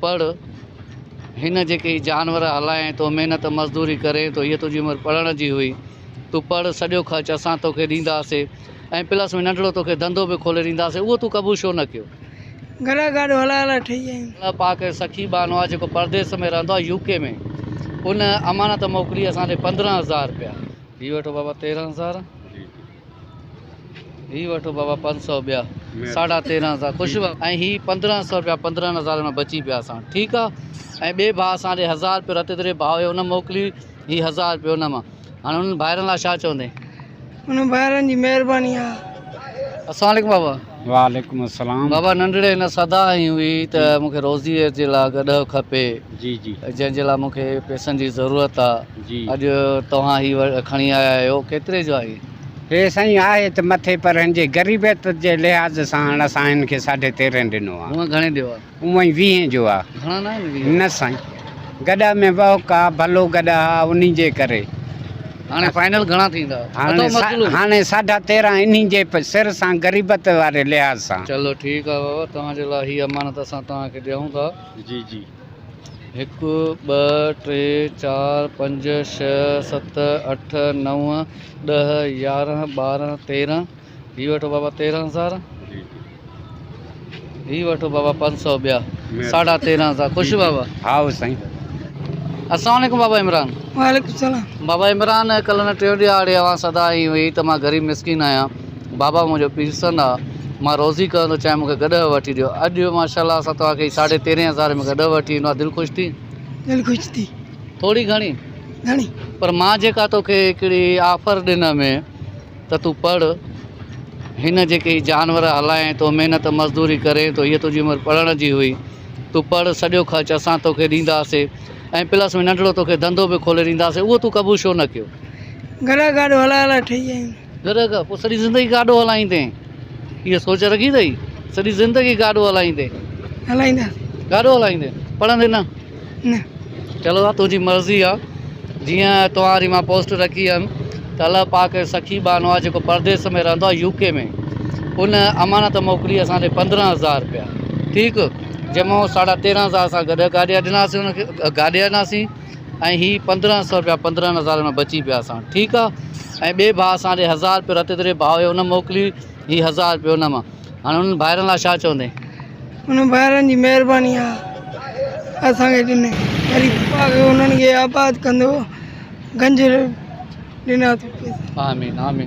پڙهه، هن جيڪي هي جانور هلائين ٿو، محنت مزدوري ڪرين ٿو، هيء تنهنجي عمر پڙهڻ جي هئي، تون پڙهه، سڄو خرچ اسان توکي ڏينداسين ۽ پلس ۾ ننڍڙو توکي ڌنڌو به کولي ڏينداسين، اهو تون قبول ڇو نه ڪيو؟ گڏهه گاڏو هلائي هلائي ٺهي ويا آهيون. الله پاڪ جو سخي ٻانهو آهي جيڪو پرديس ۾ رهندو آهي يو ڪي ۾ ان امانت موڪلي اسان ڏي 15000 رپيا. هي وٺو بابا 13000. هي وٺو بابا 500 ٻيا 13500 خوش ۽ هي 1500 رپيا 15000 ۾ بچي پيا اسان ٺيڪ آ ۽ ٻئي ڀاء اسان ڏي 1000 رپيو رتي تري ڀاء هيو ان موڪلي هي 1000 رپيو ان مان هاڻي انهن ڀائرن لاء ڇا چوندين؟ انهن ڀائرن جي مهرباني آ. السلام عليڪم بابا. وعليڪم السلام. بابا ننڍڙي هن صدا آئي هئي ته مون کي روزي جي لاء گڏهه کپي جي جي جنهن جي لاء مون کي پئسن جي ضرورت آ جي اڄ توهان هي کڻي آيا آهيو ڪيتري جو آهي؟ هي سائين آهي ته مٿي پر هن جي غريبيت جي لحاظ سان هاڻ اسان هن کي ساڍي تيرهين ڏنو آ. هونئن گهڻي ڏيو آ؟ هونئن ويهين جو آ. گهڻا نه آهن ويهه؟ نه سائين گڏهه ۾ وهڪ آ ڀلو گڏهه آ انهي جي ڪري. هاڻي فائنل گهڻا ٿيندا؟ اٿو مظلوم. هاڻي ساڍا تيرهن انهي جي سر سان غريبت واري لحاظ سان. چلو ٺيڪ آ بابا توهان جي لاء هي امانت اسان توهان کي ڏيون ٿا. جي جي. هڪ، ٻه، ٽي، چار، پنج، ڇهه، ست، اٺ، نو، ڏهه، 11، 12، 13، هي وٺو بابا 13000، هي وٺو بابا 500 ٻيا، 13500 خوش بابا؟ هائو سائين. السلام عليڪم بابا عمران. وعليڪم السلام. بابا عمران ڪلهه نه ٽيون ڏهاڙي اوهان صدا آئي هئي ته مان غريب مسڪين آهيان. بابا منهنجو پيرسن آ مان روزي ڪرڻ ٿو چاهيان مونکي گڏهه وٺي ڏيو اڄ ماشاءالله اسان توهان کي ساڍي تيرهين هزار ۾ گڏهه وٺي ايندو آ دل خوش ٿي؟ دل خوش ٿي. ٿوري گهڻي؟ گهڻي. پر مان جيڪا توکي هڪڙي آفر ڏنم ته تون پڙهه هن جيڪي هي جانور هلائين ٿو محنت مزدوري ڪرين ٿو هيء تنهنجي عمر پڙهڻ جي هئي تون پڙهه سڄو خرچ اسان توکي ڏينداسين ۽ پلس ۾ ننڍڙو توکي ڌنڌو به کولي ڏينداسين اهو تون قبول ڇو نه ڪيو؟ گڏهه گاڏو هلائي هلائي ٺهي ويا آهيون. گڏهه کان پوء سڄي زندگي گاڏو هلائيندين؟ اها سوچ رکي اٿئي؟ سڄي زندگي گاڏو هلائيندين؟ هلائينداسين. گاڏو هلائيندين؟ پڙهندين نه؟ نه. چلو اها تنهنجي مرضي آ. جيئن توهان واري مان پوسٽ رکي هيم ته الله پاڪ جو سخي ٻانهو آ جيڪو پرديس ۾ رهندو آ يو ڪي ۾ ان امانت موڪلي اسان ڏي 15000 رپيا ٺيڪ جنهن مان ساڍا 13000 اسان گڏهه گاڏي ڏناسين ان کي گاڏي ڏناسين ۽ هي 1500 رپيا 15000 ۾ بچي پيا اسان وٽ ٺيڪ آ ۽ ٻئي ڀاء اسان ڏي 1000 رپيو رتي تري ڀاء هيو ان موڪلي هي 1000 رپيو ان مان هاڻي انهن ڀائرن لاء ڇا چوندين؟ انهن ڀائرن جي مهرباني آ اسان کي ڏني وري پاڪ انهن کي آباد ڪندو گنج ڏنا اٿو پئسا. آمين آمين.